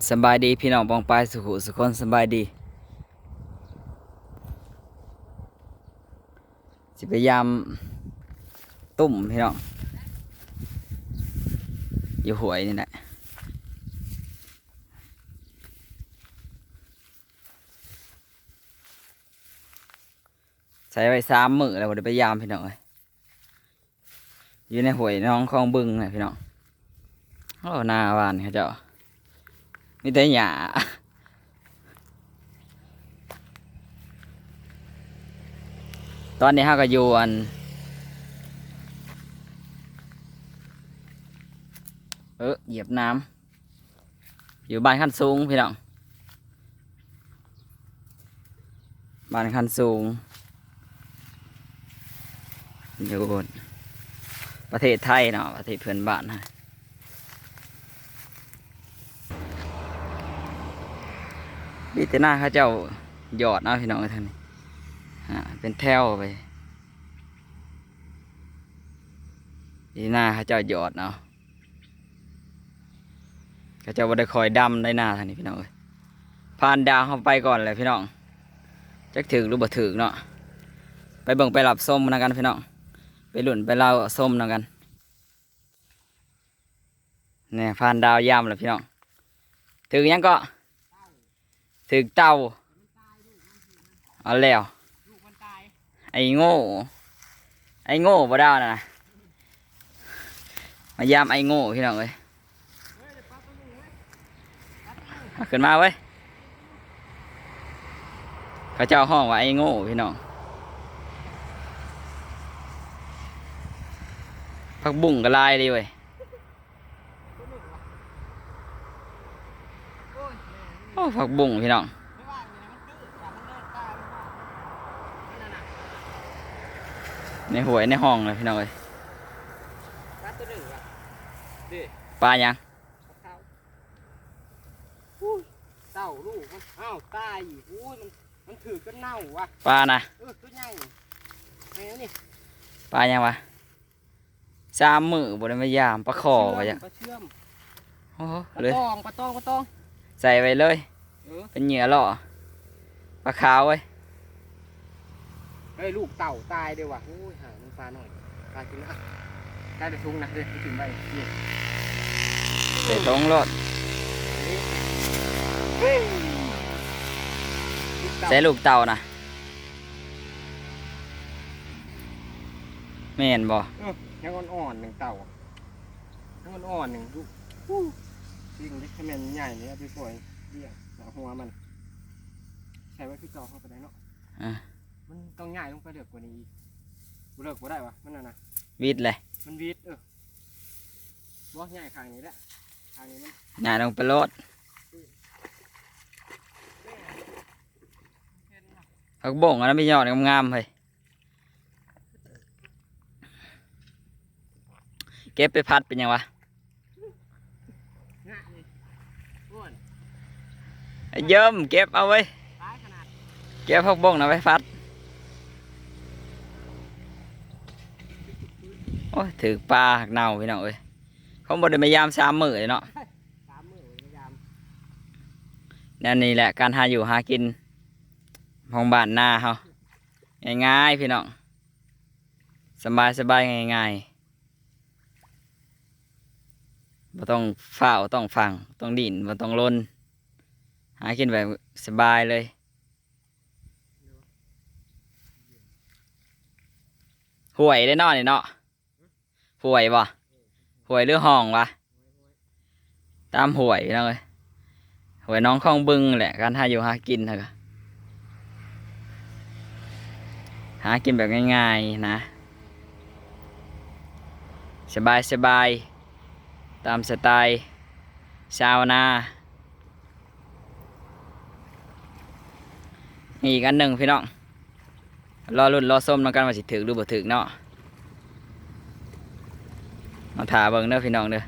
ສະບາຍດີພີ່ນ້ອງປ້ອງປາຍສູ່ຜູ້ສູ່ຄົນ ສະບາຍດີ. ຊິໄປຢາມຕຸ້ມພີ່ນ້ອງ ຢູ່ຫ້ວຍນີ້ແຫຼະ ໃສ່ໄວ້ສາມມື້ແລ້ວບໍ່ໄດ້ໄປຢາມພີ່ນ້ອງເອີຍ. ຢູ່ໃນຫ້ວຍໜອງຄອງບຶງນະພີ່ນ້ອງ. ໂອ້ ນາບ້ານເຂົາເຈົ້າມີແຕ່ຫຍ້າ. ຕອນນີ້ເຮົາກໍຢູ່ອັນ ເອີ ຢຽບນ້ຳ ຢູ່ບ້ານຄັນສູງພີ່ນ້ອງ ບ້ານຄັນສູງ ຢູ່ປະເທດໄທເນາະ ປະເທດເພື່ອນບ້ານເຮົາ. ມີແຕ່ນາເຂົາເຈົ້າຢອດເອົາພີ່ນ້ອງເອີຍ ທາງນີ້ ອ່າ ເປັນແຖວໄປ ທີ່ນາເຂົາເຈົ້າຢອດເອົາ. ເຂົາເຈົ້າບໍ່ໄດ້ຄ່ອຍດຳໄດນາທາງນີ້ພີ່ນ້ອງເອີຍ. ຜ່ານດາວເຮົາໄປກ່ອນແຫຼະພີ່ນ້ອງ ຈັກຖືກຫຼືບໍ່ຖືກເນາະ. ໄປເບິ່ງໄປຮັບຊົມນຳກັນພີ່ນ້ອງ ໄປລຸ້ນໄປລາວຊົມນຳກັນ. ແນ່ ຜ່ານດາວຢາມແລ້ວພີ່ນ້ອງ ຖືກຫຍັງເກາະ? ຖືກເຕົ່າ ເອົາແລ້ວ ໄອ້ໂງ່ ໄອ້ໂງ່ບໍ່ດາວນະ ມາຢາມໄອ້ໂງ່ພີ່ນ້ອງເອີຍ. ເອົາຂຶ້ນມາເວີຍ ເຂົາເຈົ້າຮ້ອງວ່າໄອ້ໂງ່ພີ່ນ້ອງ. ຜັກບຸ້ງກໍຫຼາຍເລີຍເວີຍ. ໂອ້ ຜັກບຸ້ງພີ່ນ້ອງ ໃນຫ້ວຍໃນຮ່ອງນະພີ່ນ້ອງເອີຍ. ປາຫຍັງ? ເຕົ່າລູກມັນ ອ້າວ ຕາຍອີກ. ໂອ້ຍ ມັນ ມັນຖືກຈົນເນົ່າວ່ະ ປານະ. ເອີ ຕົວໃຫຍ່ ແມ່ນີ້ ປາຫຍັງວະ? ສາມມື້ບໍ່ໄດ້ມາຢາມ ປາຄໍ່ວ່າຫຍັງ ປາເຊື່ອມ ໂອ້ໂຫ ປາຕອງ ປາຕອງ ປາຕອງ ໃສ່ໄວ້ເລີຍ ເອີ ເປັນເຫຍື່ອຫຼໍ່ ປາຂາວເວີຍ. ເອີ ລູກເຕົ່າຕາຍເດ້ວ່ະ. ໂອ້ຍ ຫາມັນປາໜ້ອຍ ປາກິນ ອ່ະ ໄດ້ແຕ່ຖົງນະ ເດ້ ໄປຖິ້ມໄວ້ນີ້ ໃສ່ຖົງໂລດ. ໃສ່ລູກເຕົ່ານະ ແມ່ນບໍ່? ເອີ ຍັງອ່ອນໆ ໜຶ່ງເຕົ່າ ຍັງອ່ອນໆ ໜຶ່ງລູກ. ໂອ້ ຊິງເດ້ ຖ້າແມ່ນໃຫຍ່ນີ້ ເອົາໄປປ່ອຍລ້ຽງ ເອົາຫົວມັນໃສ່ໄວ້ຄືເກົ່າເຮົາກໍໄດ້ເນາະ. ອ່າ ມັນຕ້ອງຍ້າຍລົງໄປເລິກກວ່ານີ້ອີກ. ບໍ່ເລິກບໍ່ໄດ້ວະ ມັນນັ້ນນະ ວິດແຫຼະ ມັນວິດ. ເອີ ບໍ່ ຍ້າຍຂ້າງນີ້ແຫຼະ ຂ້າງນີ້ມັນ ຍ້າຍລົງໄປໂລດ. ຜັກບົ້ງອັນນັ້ນມີຍອດງາມໆເຮີ້ຍ. ເກັບໄປຜັດເປັນຫຍັງວະ? ໄອ້ເຢິມ ເກັບເອົາເວີຍ ເກັບຜັກບົ້ງນະໄປຜັດ. ໂອ້ຍ ຖືກປາ ຜັກເນົ່າ ພີ່ນ້ອງເອີຍ. ຄົງບໍ່ໄດ້ມາຢາມສາມມື້ເລີຍເນາະ. ສາມມື້ບໍ່ໄດ້ມາຢາມ. ແນວນີ້ແຫຼະ ການຫາຢູ່ຫາກິນຂອງບ້ານນາເຮົາ ງ່າຍໆ ພີ່ນ້ອງ. ສະບາຍໆ ງ່າຍໆ ບໍ່ຕ້ອງຟ້າວ ຕ້ອງຟັ່ງ ຕ້ອງດີ້ນ ບໍ່ຕ້ອງລົນ ຫາກິນແບບສະບາຍເລີຍ. ຫ້ວຍເດ້ເນາະນີ້ເນາະ. ຫ້ວຍບໍ່? ຫ້ວຍຫຼືຫ້ອງວະ? ຕາມຫ້ວຍ ພີ່ນ້ອງເອີຍ. ຫ້ວຍໜອງຄອງບຶງແຫຼະ ການຫາຢູ່ຫາກິນເຮົາກະຫາກິນແບບງ່າຍໆນະ ສະບາຍໆ ຕາມສະໄຕຊາວນາ. ນີ້ອີກອັນໜຶ່ງ ພີ່ນ້ອງ. ລໍລຸ້ນລໍຊົມນຳກັນວ່າຊິຖືກຫຼືບໍ່ຖືກເນາະ. ມາຖ້າເບິ່ງເດີ ພີ່ນ້ອງເດີ.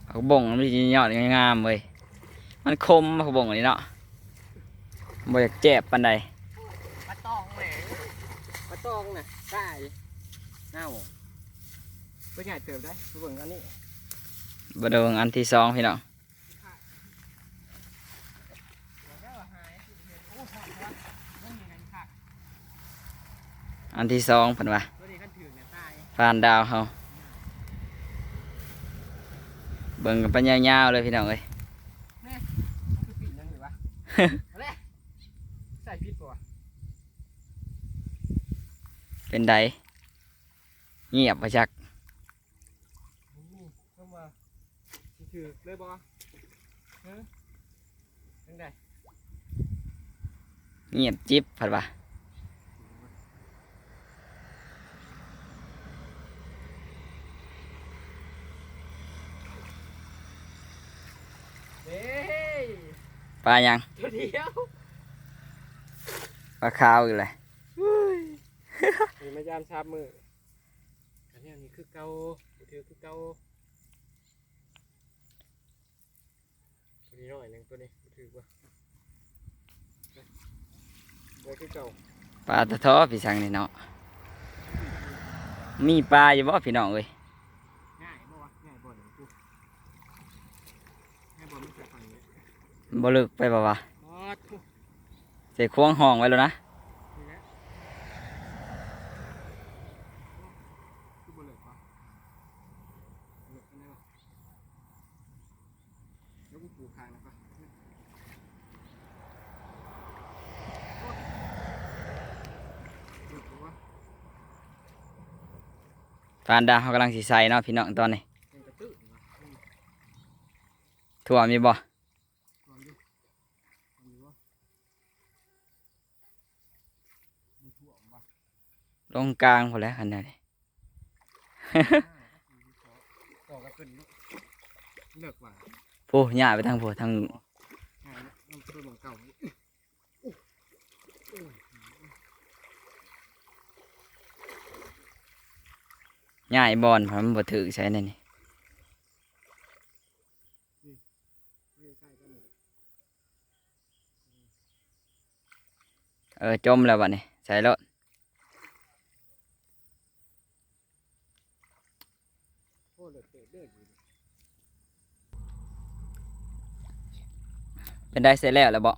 ຜັກບົ້ງມັນມີຍອດງາມເວີຍ. ມັນຄົມ ຜັກບົ້ງອັນນີ້ເນາະ. บ่อยากแจบปานใด ปลาตองแหม ปลาตองน่ะ ตาย เน่า ตัวใหญ่เติบได้ ไปเบิ่งอันนี้ บ่ได้เบิ่งอันที่สองพี่น้อง อันที่สองเพิ่นว่า ตัวนี้คันถืกเนี่ยตาย ฟานดาวเฮา เบิ่งกันไปยาวๆเลยพี่น้องเอ้ย แม่ มันคือปีกนั่นหรือวะ เอาเลย ใส่ผิดปะวะ เป็นได เงียบบ่จัก อืม เข้ามา สิถืกเลยบ่ ฮะ จั่งใด เงียบจิ๊บ เพิ่นว่า เฮ้ย ปลาหยัง ตัวเดียว ปลาขาวอีกแล้ว เฮ้ย มีมายามสามมื้อ อันนี้ อันนี้คือเก่า บ่ถืกคือเก่า ตัวนี้น้อยหนึ่ง ตัวนี้บ่ถืกว่ะ บ่คือเก่า ปลาตะท้อพี่สังนี่เนาะ มีปลาอยู่บ่พี่น้องเอ้ย ง่ายบ่วะ ง่ายบ่นี่กู ง่ายบ่ มันใส่ฝั่งนี้ บ่เลิกไปบ่วะ อ๋อ ใส่ควงห้องไว้แล้วนะ นี่แหละ คือบ่เลิกวะ เลิกอันไหนวะ เดี๋ยวกูปลูกข้างนะปะ เลิกวะ ฟานดาวเฮากำลังสิใส่เนาะพี่น้องตอนนี้ มันกระตื้นวะ ท่วมอยู่บ่ ท่วมอยู่ ท่วมอยู่วะ ลงกลางพุ้นแหละคันนี้ ต่อกันเป็นเลิกว่า โอ้ ย้ายไปทางพุ้น ทาง ย้ายแล้ว มันเป็นหม่องเก่า ย้ายบ่อน เพราะมันบ่ถืกใส่แนวนี้ เออ จมแล้วบัดนี้ ใส่โลด เป็นได้ ใส่แล้วแล้วบ่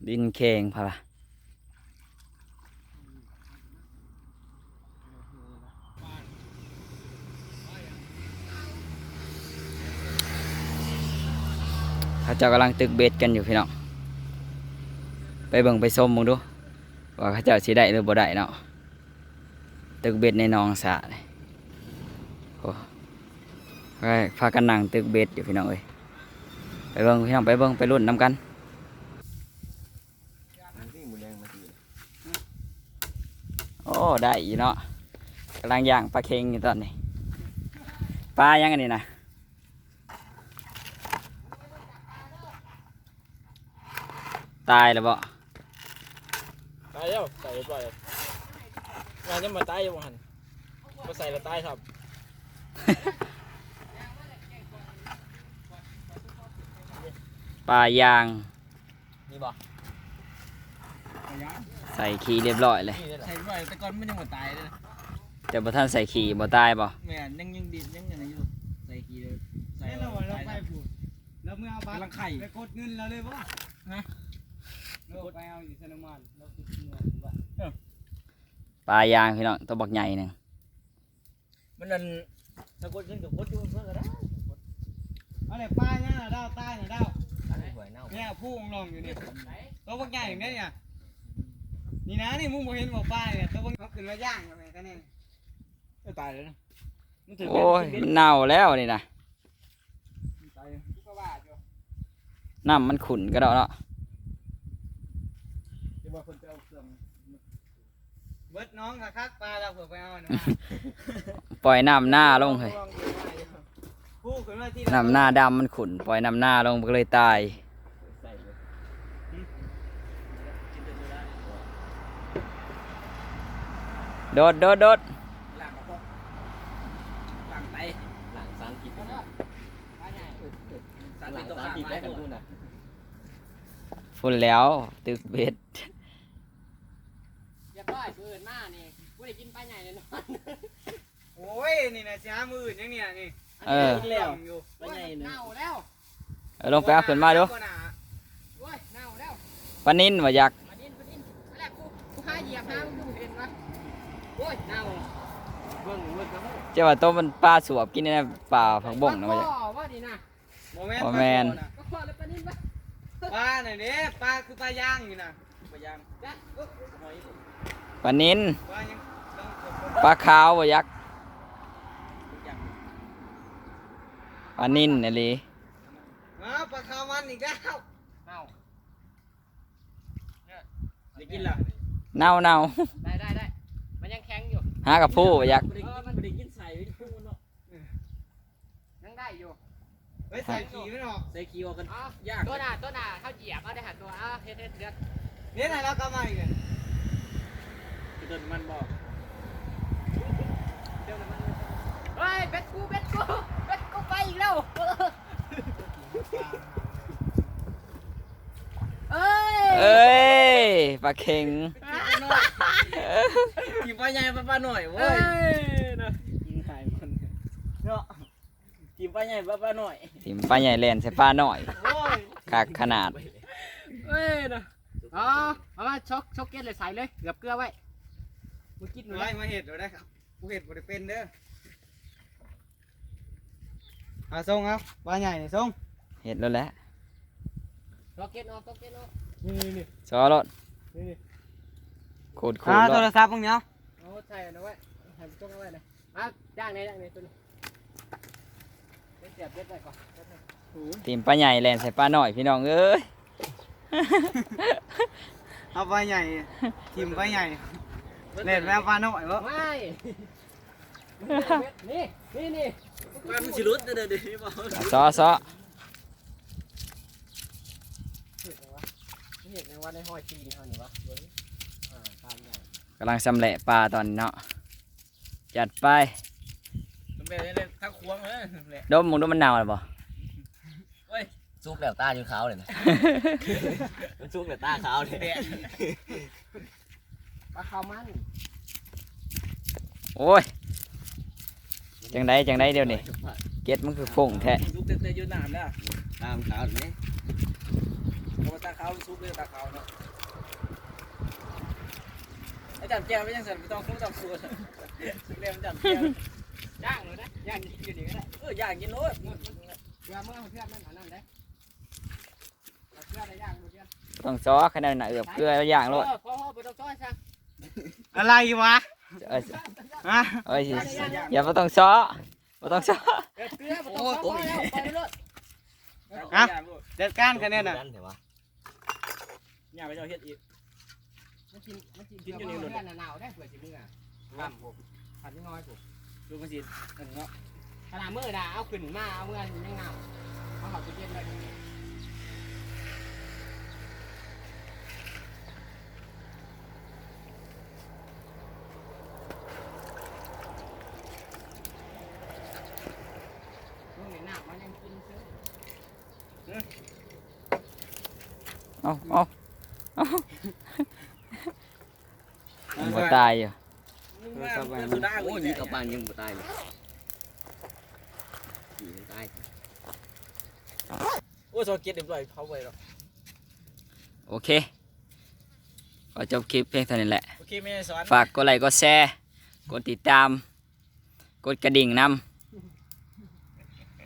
ดินแข็งพะล่ะ เขาเจ้ากำลังตึกเบ็ดกันอยู่พี่น้อง ไปเบิ่งไปชมเบิ่งดู ว่าเขาเจ้าสิได้หรือบ่ได้เนาะ ตึกเบ็ดในหนองสระนี่ โอ้ พากันนั่งตึกเบ็ดอยู่พี่น้องเอ้ย ไปเบิ่งพี่น้อง ไปเบิ่ง ไปลุ้นนำกัน โอ้ ได้อยู่เนาะ กำลังย่างปลาเค็งอยู่ตอนนี้ ปลายังอันนี้นะ ตายแล้วบ่ ตายแล้ว ใส่เรียบร้อยแล้ว ว่ายังบ่ตายอยู่บ่หั่น บ่ใส่แล้วตายครับ ปลายาง นี่บ่ ใส่ขี้เรียบร้อยเลย นี่เลยเหรอ ใส่เรียบร้อย แต่ก่อนมันยังบ่ตายเลย แต่บ่ทันใส่ขี้บ่ตายบ่ แม่น ยัง ยังดิน ยังอันนี้อยู่ ใส่ขี้เลย ใส่ แล้วเรา เราไปพูด แล้วเมื่อเอาบัตร กำลังไข่ ไปกดเงินเราเลยบ่ ฮะ เราไปเอาอยู่ธนาคาร เราติดเงินว่า เออ ปลายางพี่น้อง ตัวบักใหญ่หนึ่ง มันนั่น ถ้ากดเงินก็กดอยู่เพิ่นก็ได้ เอาเลย ปลายังน่ะดาว ตายน่ะดาว อันนี้หวยเน่า เนี่ย ผู้องลองอยู่นี่ ตัวบักใหญ่อย่างนี้เนี่ย นี่นะ นี่มึงบ่เห็นบ่ปลาเนี่ย ตัวบัก เขาขึ้นมาย่างกันไหมคะเนี่ย เอ้ย ตายแล้วนะ มันถือ โอ้ย มันเน่าแล้วนี่นะ มันตาย น้ำมันขุ่นกะดอกเนาะ จะว่าคนจะเอาเครื่อง เบิดน้องคักๆ ปลาเราเผื่อไปเอานะ ปล่อยน้ำหน้าลงเฮ้ย ลองดูได้อยู่ ผู้ขึ้นมาที่ น้ำหน้าดำมันขุ่น ปล่อยน้ำหน้าลงมันก็เลยตาย ใส่เลย โดด โดด โดด ຫຼາຍສາມປີແປກກັນພຸ້ນນະ ພຸ້ນແລ້ວ ຕຶກເບັດ ຮຽບຮ້ອຍ ມື້ອື່ນມານີ້ ກູໄດ້ກິນປາໃຫຍ່ແນ່ນອນ. ໂອ້ຍ ນີ້ນະ ຊິຫາມື້ອື່ນຫຍັງນີ້ນະນີ້. ເອີ ເນາະ ປາໃຫຍ່ເນາະ ເນົ່າແລ້ວ. ເອີ ລົງໄປເອົາຂຶ້ນມາດູ. ໂອ້ຍ ເນົ່າແລ້ວ. ປານິນວ່າຢາກ ປານິນ ປານິນ ຫັ້ນແຫຼະ ກູ ກູຫາຢຽບຫາ ມັນບໍ່ເຫັນວະ. ໂອ້ຍ ເນົ່າ. ເຈົ້າວ່າໂຕມັນປາສວບກິນໃນປ່າຜັກບົ້ງນະ ວ່າຢາກ ບໍ່ນີ້ນະ. ບໍ່ແມ່ນ ບໍ່ແມ່ນ ປາຄອນ ປານິນ ປາ ປານັ້ນເດ້ ປາຄືປາຢາງນີ້ນະ ປາຢາງ ປານິນ ປາຫຍັງ ປາຂາວບໍ່ຢາກ ປານິນອີ່ຫຼີ. ອ້າວ ປາຂາວມັນອີກແລ້ວ. ເອົາ ໄດ້ກິນແລ້ວ ເນົ່າໆ. ໄດ້ ໄດ້ ໄດ້ ມັນຍັງແຂງຢູ່ ຫາກະໂພບໍ່ຢາກ ບໍ່ໄດ້ກິນ ບໍ່ໄດ້ກິນໃສ່ເນາະ. ຍັງໄດ້ຢູ່. ໄວ້ໃສ່ຂີ້ມັນອອກ ໃສ່ຂີ້ອອກກັນ. ອໍ ຢາກ ຕົວໜ້າ ຕົວໜ້າເຮົາຢຽບເອົາໄດ້ຫັ້ນຕົວະ. ເອົາ ເຮັດ ເຮັດ ເດືອດ ເຮັດໃຫ້ລາວກັບມາອີກ. ເຕີມນ້ຳມັນບໍ່? ເຕີມນ້ຳມັນເລີຍ. ເຮີ້ຍ ເບັດກູ ເບັດກູ ເບັດກູໄປອີກແລ້ວ. ເອີຍ ເອີຍ ປາເຂັງ ຖິ້ມປາໃຫຍ່ປາ ປານ້ອຍເວີຍ. ເອີຍ ເນາະ ກິນຂາຍມັນເນາະ. ຖິ້ມປາໃຫຍ່ປາ ປານ້ອຍ ຖິ້ມປາໃຫຍ່ແລ່ນໃສ່ປານ້ອຍ. ໂອ້ຍ ຄັກຂະໜາດ. ເອີຍ ເນາະ. ອໍ ເອົາມາ ຊອກ ຊອກເກັດເລີຍ ໃສ່ເລີຍ ເກືອບເກືອໄວ້. ບໍ່ກິນ ໄວ້ ມາເຮັດເອົາໄດ້ ກູເຮັດບໍ່ໄດ້ເປັນເດີ. ເອົາ ສົ່ງເອົາ ປາໃຫຍ່ສົ່ງ ເຮັດໂລດແຫຼະ. ຊອກເກັດອອກ ຊອກເກັດອອກ. ນີ້ໆໆ ຊອໂລດ ນີ້ໆ ຂູດໆ ໂລດ. ໂທລະສັບມຶງເນາະ ເອົາໃສ່ອັນນັ້ນໄວ້ ໃຫ້ມັນຕົກເອົາໄວ້ນະ. ອ່ະ ຍ່າງແດ່ ຍ່າງແດ່ ຕົວນີ້ ໄປສຽບເບັດໄວ້ກ່ອນ. ຖິ້ມປາໃຫຍ່ແລ່ນໃສ່ປານ້ອຍ ພີ່ນ້ອງເອີຍ. ເອົາປາໃຫຍ່ ຖິ້ມປາໃຫຍ່ ແລ່ນໄປເອົາປານ້ອຍບໍ? ວ້າຍ ນີ້ ນີ້ ນີ້ ປາມັນຊິຫຼຸດເດີ ເດີ ເດີ. ຊໍ ຊໍ ເຫັນຫຍັງວະ ເຫັນຫຍັງວະໃນຮອຍຕີນເຮົານີ້ວະ? ເບິ່ງ ອ່າ ປາໃຫຍ່ ກຳລັງຊຳແຫຼະປາຕອນນີ້ເນາະ. ຈັດໄປ ຊຳແຫຼະ ຊຳແຫຼະທັງຂວາງເລີຍ ຊຳແຫຼະ. ດົມ ມຶງດູ ມັນເນົ່າແລ້ວບໍ່? ໂອ້ຍ ສຸກແລ້ວ ຕາຈົນຂາວເລີຍນະ. ມັນສຸກແລ້ວ ຕາຂາວເລີຍ. ປາຂາວມັນ ໂອ້ຍ ຈັ່ງໃດ ຈັ່ງໃດດຽວນີ້ ເກັດມັນຄືຟົ້ງແທ້. ສຸກແຕ່ ແຕ່ຢູ່ນ້ຳແລ້ວ ຕາມັນຂາວເດ້. ເພາະວ່າຕາຂາວມັນສຸກເລີຍ ຕາຂາວເນາະ. ອາຈານແກ້ວໄປຍັງຊັ້ນ ບໍ່ຕ້ອງ ບໍ່ຕ້ອງສວນ ແລ້ວອາຈານແກ້ວ ຍ່າງໂລດນະ ຍ່າງກິນຢູ່ນີ້ກໍໄດ້. ເອີ ຍ່າງກິນໂລດ ເພື່ອເມືອເພື່ອມັນອັນນັ້ນເດ້. ບໍ່ຕ້ອງຊໍ ຂະໜາດໜ້າເອືອບເກືອຢ່າງໂລດ. ເອີ ພໍໆ ບໍ່ຕ້ອງຊໍຊະ. ອະໄລວະ? ເອີຍ ຮະ? ເອີຍ ຢ່າ ບໍ່ຕ້ອງຊໍ ບໍ່ຕ້ອງຊໍ. ເອືອບເກືອບໍ່ຕ້ອງຊໍ ພໍແລ້ວ ໄປໂລດ. ຮະ? ຈັດການຄະແນນນະ. ຍ່າໄປເຈົ້າເຮັດອີກ. ມັນກິນ ມັນກິນ ກິນຢູ່ນີ້ໂລດ ເພື່ອນໜາວໄດ້ ເພື່ອຊິເມືອ ຂ້າມພຸ້ນ ຂ້າມນ້ອຍພຸ້ນ. ລູກມັນຊິອັນເນາະ ຂະໜາດມື້ນະ ເອົາຂຶ້ນມາ ເອົາເມືອຍັງໜາວ ເອົາເຂົ້າຕູ້ເຢັນໄວ້. ເອົາ ເອົາ ເອົາ ມັນບໍ່ຕາຍຢູ່. ໂອ້ຍ ມີກະປານຍັງບໍ່ຕາຍເລີຍ ມັນຕາຍ. ໂອ້ຍ ຊອກເກັດຮຽບຮ້ອຍ ເຜົາໄວ້ແລ້ວ. ໂອເຄ ຂໍຈົບຄລິບພຽງເທົ່ານີ້ແຫຼະ. ໂອເຄ ແມ່ສອນ ຝາກກົດໄລ ກົດແຊ ກົດຕິດຕາມ ກົດກະດິ່ງນຳ.